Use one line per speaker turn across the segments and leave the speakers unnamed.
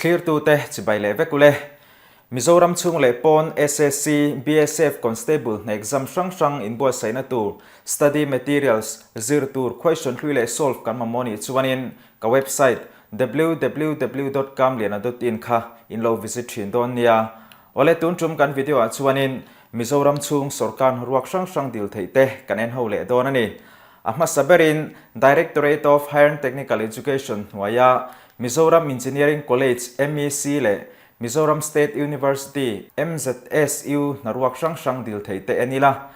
Thlirtute chibai leh vek ule. Mizoram chhung leh pawn SSC, BSF Constable hna exam hrang hrang inbuatsaihna tur study materials, zir tur question hlui leh solve kan mamawh nih chuanin ka website www dot kamliana dot in kha in lo visit thin dawn nia. Awle tun tum kan video ah chuanin Mizoram chhung sawrkar hnaruak hrang hrang dil theih te kan en ho leh dawn a ni. A hmasa berin Directorate of Higher and Technical Education hnuaia Mizoram Engineering College, MEC, leh Mizoram State University, MZSU, hnaruak hrang hrang dil thei te en ila.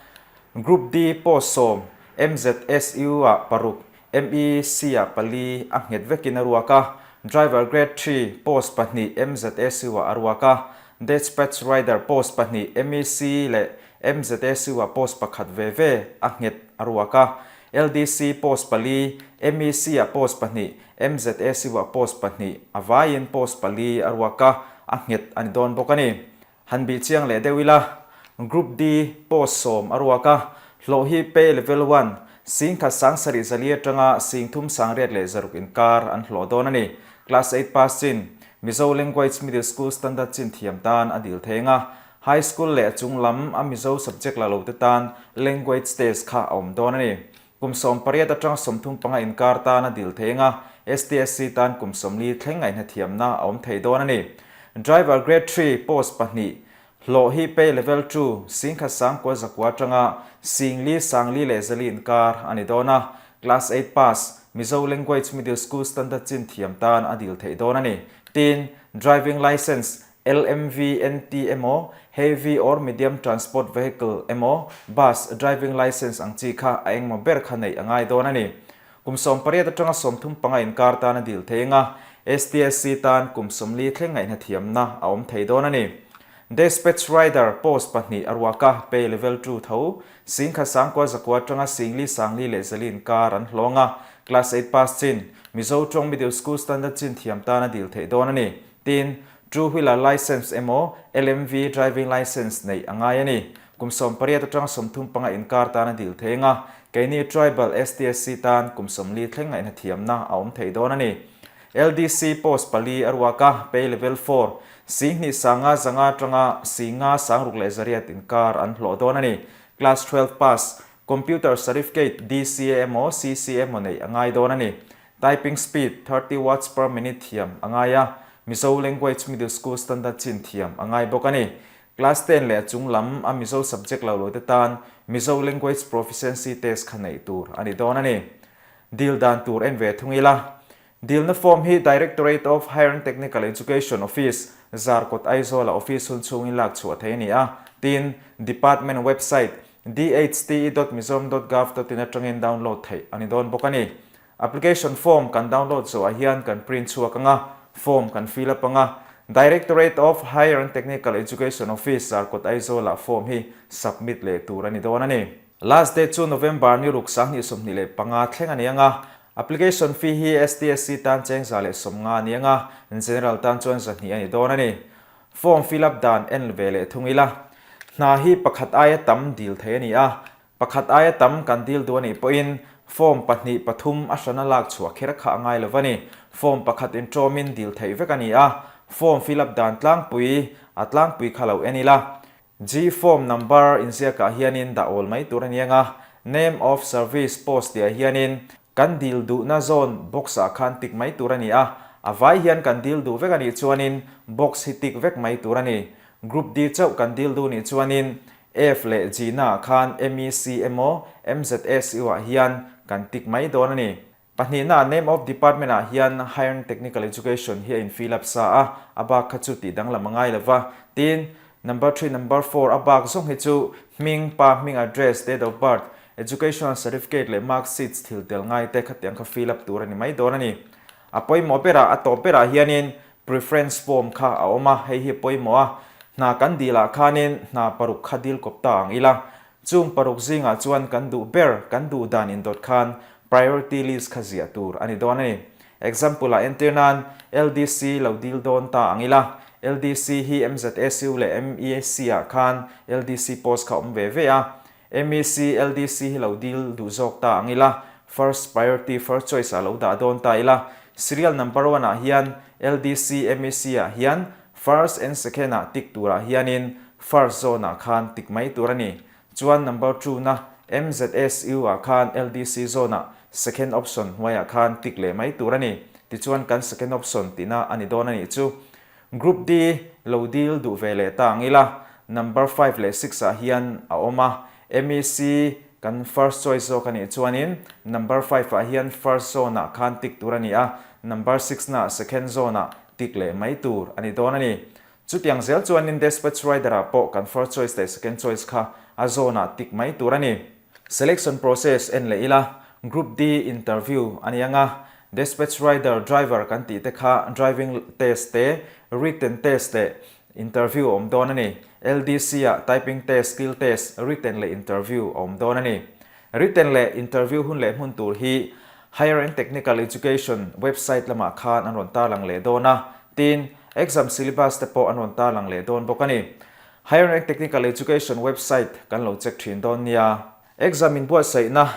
Group D post sawm, MZSU-ah paruk, MEC-ah pali a nghet vekin a ruak a, Driver Grade Three post pahnih MZSU-ah a ruak a, Despatch Rider post pahnih MEC leh MZSU-ah post pakhat ve ve a nghet a ruak a, LDC post pali, MEC-ah post pahnih, MZSU-ah post pahnih, a vaiin post pali a ruak a, a nghet a ni dawn bawk a ni. Han bih chiang leh deuh ila, Group D post sawm a ruak a, hlawh hi pay level one, singkhat sang sarih zali atanga sing thum sang riat leh zaruk inkar an hlawh dawn a ni. Class eight pass chin, Mizo Language Middle School Standard chin thiam tan a dil theng a, High School leh a chung lam a Mizo subject la lo te tan Language test kha a awm dawn a ni. Kum 18 atang 35 inkar tan a dil theng a, STSC tan kum 40 thleng ngaihnathiamna a awm thei dawn a ni. Driver Grade Three post pahnih hlawh hi pay level two singkhat sangkua zakua atanga singli sangli leh zali inkar a ni dawn a, Class eight pass, Mizo Language Middle School Standard chin thiam tan a dil theih dawn a ni. Tin, Driving Licence LMVNT emaw, Heavy or Medium Transport Vehicle emaw, Bus Driving Licence ang chi kha a engmaw ber kha neih a ngai dawn a ni. Kum 18 atanga 35 inkar tan a dil thei anga, STSC tan kum 40 thleng ngaihna thiamna a awm thei dawn a ni. Despatch Rider post pahnih a ruak a, pay level two tho, singkhat sangkua zakua atanga singli sangli leh zali inkar an hlawng a, Class eight pass chin, Mizo tawng Middle School Standard chin thiam tan a dil theih dawn a ni. Tin, Two Wheeler Licence emaw LMV Driving Licence neih a ngai a ni. Kum 18 atanga 35 inkar tan a dil thei anga, keini Tribal STSC tan kum 40 thleng ngaihna thiamna a awm thei dawn a ni. LDC post pali a ruak a, pay level four, Singhnih sanga zanga atanga Singa sangruk leh zariat inkar an hlawh dawn a ni. Class 12 pass, Computer Certificate DCA emaw CC emaw neih a ngai dawn a ni. Typing speed 30 words per minute thiam a ngai a, Mizo Language Middle School Standard chin thiam a ngai bawk a ni. Class ten leh a chung lam a Mizo subject lo lo te tan Mizo Language Proficiency Test kha neih tur a ni dawn a ni. Dil dan tur en ve thung ila. Dilna form hi Directorate of Higher and Technical Education Office, Zarkawt Aizawl-a office hun chhungin lak chhuah thei a ni a. Tin, Department website dhte.mizoram.gov.in atangin download theih a ni dawn bawk a ni. Application form kan download zawhah hian kan print chhuak ang a, form kan fill up ang a. Directorate of Higher and Technical Education Office Zarkawt Aizawl-ah form hi submit leh tur a ni dawn a ni. Last date chu November ni ruk 2025 thleng a ni ang a. Application fee hi STSC tan cheng 150 a ni ang a, General tan chuan 200 a ni dawn a ni. Form fill up dan en ve leh thung ila. Hna hi pakhat aia tam dil thei a ni a, pakhat aia tam kan dil duh a nih pawhin form pahnih pathum a hrana lak chhuah kher kha a ngai lo va ni. Form pakhat intawmin dil theih vek a ni a, form fill up dan tlangpui a tlangpui kha lo en ila. G form number inziakah hianin dah awl mai tur a ni ang a, name of service post tihah hianin Kan dil duhna zawn box ah khan tick mai tur a ni a, a vai hian kan dil duh vek a nih chuanin box hi tick vek mai tur a ni. Group D chauh kan dil duh nih chuanin F leh G na ah khan MEC emaw MZSU ah hian kan tick mai dawn a ni. Pahnihna name of department ah hian Higher Technical Education hi a in fill up sa a, a bak kha chu tih danglam a ngai lova. Tin, Number three, number four a bak zawng hi chu hming, pa hming, address, date of birth, educational certificate leh mark sheets thil tel ngai te khatiang kha fill up tur a ni mai dawn a ni. A pawimawh berah, a tawp berah hianin preference form kha a awm a, hei hi a pawimawh a, hna kan dil ah khanin hna paruk kha dil kawp ta ang ila, chung paruk zingah chuan kan duh ber, kan duh dan indawt khan priority list kha ziah tur a ni dawn a ni. Example ah entir nan LDC lo dil dawn ta ang ila, LDC hi MZSU leh MEC ah khan LDC post kha awm ve ve a, MEC LDC hi lo dil duh zawk ta ang ila, first priority, first choice ah lo dah dawn ta ila, serial number one ah hian LDC MEC ah hian first and second ah tick turah hianin first zone ah khan tick mai tur a ni. Chuan number two na MZSU ah khan LDC zone ah second option hnuaiah khan tick leh mai tur a ni. Tichuan kan second option tihna a ni dawn a nih chu. Group D lo dil duh ve leh ta ang ila, number five leh six ah hian a awm a, MEC kan first choice zawk a nih chuanin number five ah hian first zone ah khan tick tur a ni a, number six na second zone ah tick leh mai tur a ni dawn a ni. Chutiang zel chuanin Despatch Rider ah pawh kan first choice leh second choice kha a zone ah tick mai tur a ni. Selection process en leh ila, Group D interview a ni ang a, Despatch rider driver kan tih te kha driving test te, written test leh interview a awm dawn a ni. LDC ah typing test, skill test, written leh interview a awm dawn a ni. Written leh interview hun leh hmun tur hi Higher and Technical Education website lamah khan an rawn tarlang leh dawn a, tin, exam syllabus te pawh an rawn tarlang leh dawn bawk a ni. Higher and Technical Education website kan lo check thin dawn nia. Exam inbuatsaihna,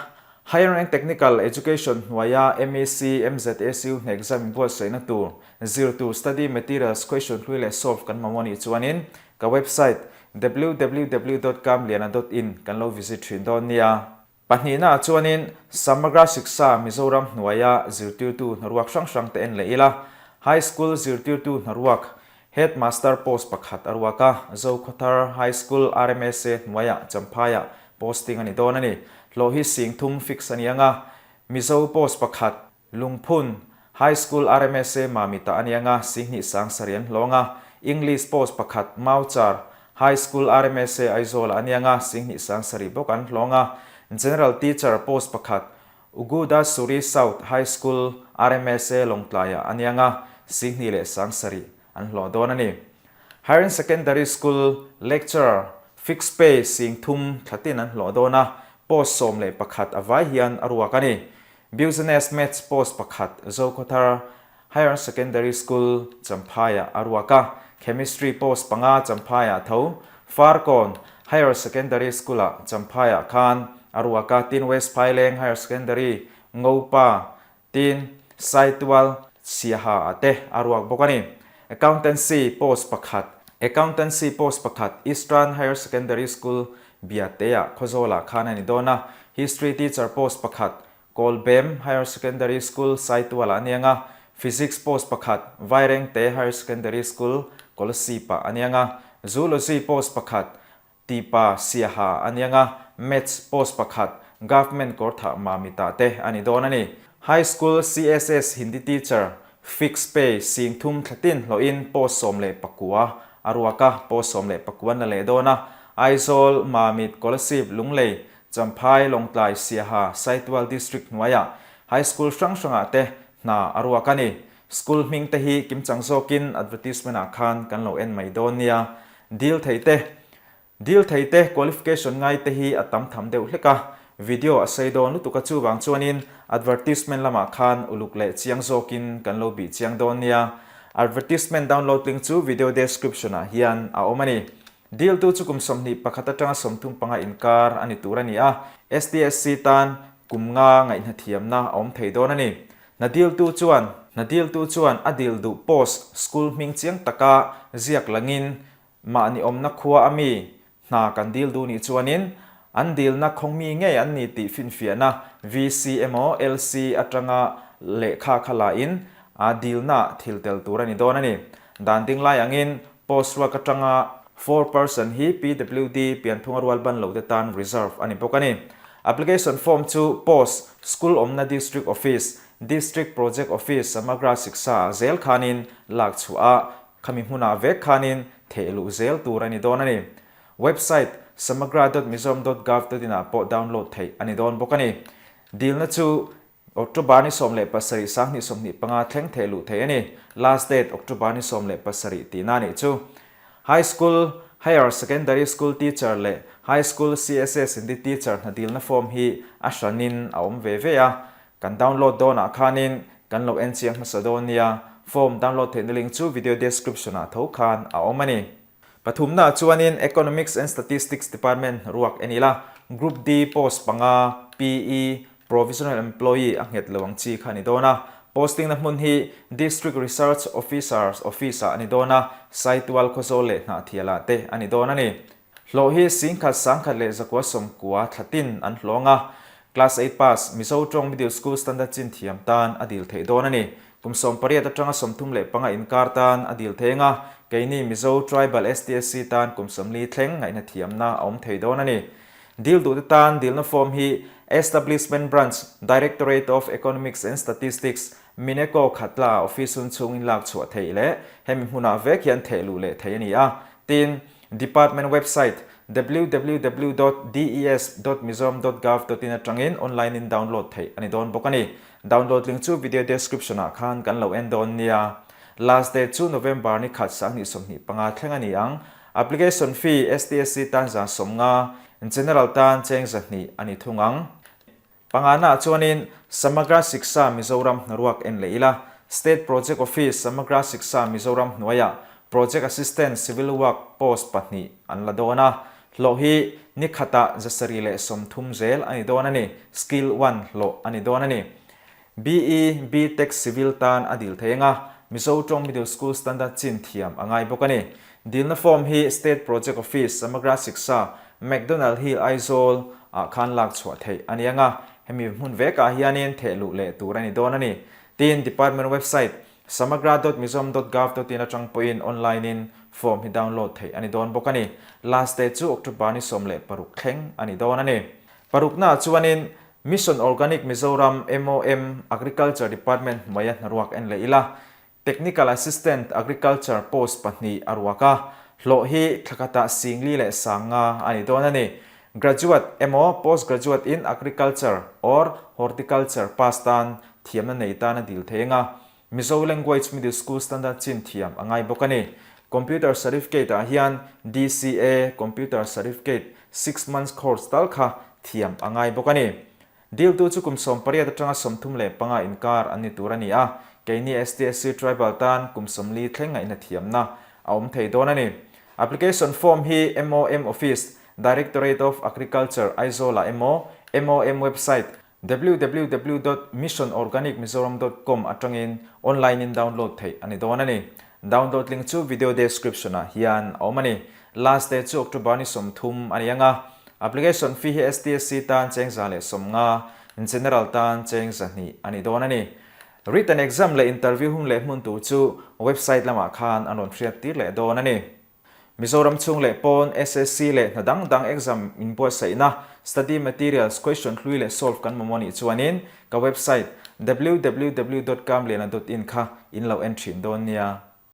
Higher and Technical Education hnuaia MEC, MZSU hna exam inbuatsaihna tur, zir tur study materials question hlui leh solve kan mamawh anih chuanin ka website www dot kamliana dot in kan lo visit thin dawn nia. Pahnihna ah chuanin Samagra Shiksha Mizoram hnuaia zirtirtu hnaruak hrang hrang te en leh ila, High School zirtirtu hnaruak Headmaster post pakhat a ruak a, Zokhawthar High School RMSA hnuaiah Champhaiah posting a ni dawn a ni. Hlawh hi singthum fix a ni ang a, Mizo post pakhat Lungphun High School RMSA Mamita a ni ang a, Singhnih Sangsari an hlawng a, English post pakhat Mauchar High School RMSA Aizawlah a ni ang a, Singhnih Sangsari bawk an hlawng a, General Teacher post pakhat Uguda Suri South High School RMSA Lawngtlaiah a ni ang a, Singhnih leh Sangsari an hlawh dawn a ni. Higher Secondary School Lecturer Fixed Pay Singthum thlatin an hlawh dawn a, post 11 a vai hian a ruak a ni. Business Maths post pakhat Zokhawthar Higher Secondary School Champhaiah a ruak a, Chemistry post panga Champhaiah tho Farkawn Higher Secondary School-ah Champhaiah khan a ruak a, tin West Phaileng Higher Secondary Ngopa tin Saitual Siaha ah te a ruak bawk a ni. Accountancy post pakhat Accountancy post pakhat Eastern Higher Secondary School Biate-ah Khawzawlah khan a ni dawn a, History teacher post pakhat Kawlbem Higher Secondary School Saitualah a ni ang a, Physics post pakhat Vairengte Higher Secondary School Kolasib-ah a ni ang a, Zoology post pakhat Tipa Siaha a ni ang a, Maths post pakhat Government Kawrthah Mamita te a ni dawn a ni. High School CSS Hindi teacher Fixed pay 3000 thlatin hlawhin post 19 a ruak a, post 19 an la leh dawn a. Aizawl, Mamit, Kolasib, Lunglei, Champhai, Lawngtlai, Siaha, Saitual District hnuaiah High School hrang hrangah te hna a ruak a ni. School hming te hi kimchang zawkin advertisement ah khan kan lo en mai dawn nia. Dil thei te Dil thei te qualification ngai te hi a tam tham deuh hlek a, video a sei dawn lutuk a chuvang chuanin advertisement lamah khan uluk leh chiang zawkin kan lo bih chiang dawn nia. Advertisement download link chu video description ah hian a awm a ni. Dil tu chu kum 21 atanga 35 inkar a ni tur a ni a, STSC tan kum nga ngaihhnathiamna a awm thei dawn a ni. Hna diltu chuan Hna diltu chuan a dil duh post school hming chiang taka ziak langin Mahni awmna khua a mi hna kan dil duh nih chuanin an dilna khawngmi ngei an ni tih finfiahna VC emaw LC atanga lehkha kha la in a dilna thil tel tur a ni dawn a ni. Dan ding lai angin post ruak atanga 4 percent hi PWD pianthunga rual ban lote tan reserve a ni bawk a ni. Application form chu post school awmna District Office, District Project Office Samagra Shiksha ah zel khanin lak chhuah a Khami hmunah vek khanin theh luh zel tur a ni dawn a ni. Website samagra dot mizoram dot gov dot in ah pawh download theih a ni dawn bawk a ni. Dilna chu October ni 17 2025 thleng theh luh theih a ni. Last date October ni 17 tihna a nih chu. High School, Higher Secondary School Teacher leh High School CSS Hindi Teacher hna dilna form hi a hranin a awm ve ve a. Kan download dawnah khanin kan lo en chiang hmasa dawn nia, form download theihna link chu video description ah tho khan a awm a ni. Pathumnaah chuanin Economics and Statistics Department ruak en ila, Group D post panga, PE, Provisional Employee a nghet lo ang chi kha a ni dawn a. Posting na hmun hi District Research Officer's Office ah a ni dawn a, Saitual Khawzawl leh Hnahthialah te a ni dawn a ni. Hlawh hi 10,000 1,190 thla tin an hlawng a, Class eight pass, Mizo tawng Middle School Standard chin thiam tan a dil theih dawn a ni. Kum 18 atanga 35 inkar tan a dil thei anga, keini Mizo Tribal STSC tan kum 40 thleng ngaihna thiamna a awm thei dawn a ni. Dil duhte tan dilna form hi Establishment Branch, Directorate of Economics and Statistics, Mineco Khatla office hun chhungin lak chhuah theih leh hemi hmunah vek hian theh luh leh theih a ni a. Tin, Department website www dot des dot mizoram dot gov dot in atangin online in download theih a ni dawn bawk a ni. Download link chu video description ah khan kan lo en dawn nia. Last date chu November ni khat 2025 thleng a ni ang. Application fee STSC tan 50%, General tan cheng 200 a ni thung ang. Pangana ah chuanin Samagra Shiksha Mizoram hnaruak en leh ila, State Project Office Samagra Shiksha Mizoram hnuaiah Project Assistant Civil Work post pahnih an la dawn a, hlawh hi ni khatah 730 zel a ni dawn a ni, Skill one hlawh a ni dawn a ni. BE, B-Tech Civil tan a dil thei anga, Mizo tawng Middle School Standard chin thiam a ngai bawk a ni. Dilna form hi State Project Office, Samagra Shiksha, McDonald Hill, Aizawl ah khan lak chhuah theih a ni anga, hemi hmun vekah hianin thehluh leh tur a ni dawn a ni. Tin, Department website, samagra dot mizom dot gov dot in atang pawhin online in form hi download theih a ni dawn bawk a ni. Last date chu October ni 16 thleng a ni dawn a ni. Paruknaah chuanin Mission Organic Mizoram, MOM, Agriculture Department hnuaia hnaruak en leh ila, Technical Assistant Agriculture post pahnih a ruak a, hlawh hi thlakhatah 4500 a ni dawn a ni. Graduate emaw Post Graduate in Agriculture or Horticulture pass tan thiamna nei tan a dil thei anga, Mizo Language Middle School Standard chin thiam a ngai bawk a ni. Computer Certificate ah hian DCA Computer Certificate six months course tal kha thiam a ngai bawk a ni. Diltu chu kum 18 atanga 35 inkar an ni tur a ni a, keini STSC Tribal tan kum 40 thleng ngaihna thiamna a awm thei dawn a ni. Application form hi MOM Office, Directorate of Agriculture, Aizawl ah emaw, MOM website, www dot missionorganicmizoram dot com atangin online in download theih a ni dawn a ni. Download link chu video description ah hian a awm a ni. Last day chu October ni 30 a ni ang a. Application fee hi STSC tan cheng 150, General tan cheng 200 a ni dawn a ni. Written exam leh interview hun leh hmun tur chu website lamah khan an rawn hriat tir leh dawn a ni. Mizoram chhung leh pawn SSC leh hna dang dang exam inbuatsaihna, study materials, question hlui leh solve kan mamawh nih chuanin ka website www dot kamliana dot in kha in lo en thin dawn nia.